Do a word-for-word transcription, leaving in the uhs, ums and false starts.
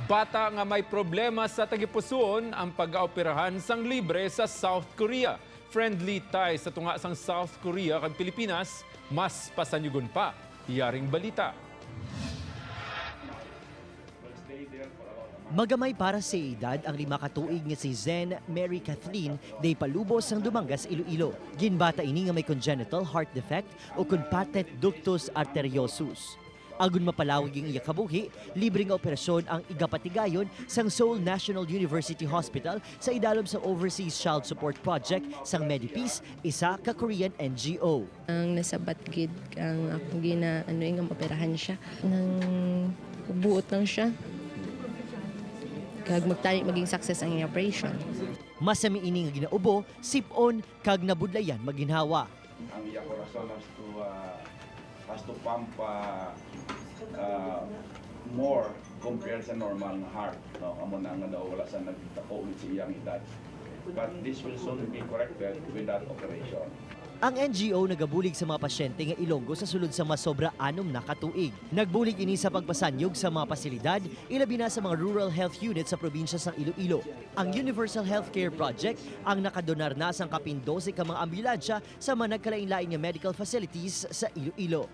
Bata nga may problema sa tagipusoon ang pag-aoperahan sang libre sa South Korea. Friendly ties sa tunga sang South Korea kag Pilipinas, mas pasanyugon pa. Yaring balita. Magamay para sa edad ang lima ka tuig nga si Zen Mary Kathleen Day Palubos sang Dumangas, Iloilo. Ginbata ini nga may congenital heart defect o kon patent ductus arteriosus. Agon mapalawig ang iya kabuhi, libre nga operasyon ang igapatigayon sang Seoul National University Hospital sa idalom sang Overseas Child Support Project sang Medipeace, isa ka Korean N G O. Ang nasabat gid ang akong gina ano nga maoperahan siya. Nang buot lang siya. Kag magtali maging success ang iyang operation. Masami ini nga ginaubo, sip-on, kag nabudlayan maginhawa. Ang iya corazon has to uh, has to pump uh, uh, more compared sa normal nga heart, no? Amo na nga daw wala sa nagtako ulit sa iyang edad. But this will soon be corrected with that operation. Ang N G O nagabulig sa mga pasyente nga Ilonggo sa sulod sa masobra anom na ka tuig. Nagbulig ini sa pagpasanyog sa mga pasilidad, ilabi na sa mga rural health unit sa probinsya sang Iloilo. Ang Universal Healthcare Project ang nakadonar na sang kapin dose ka mga ambulansya sa mga nagkalainlain nga medical facilities sa Iloilo.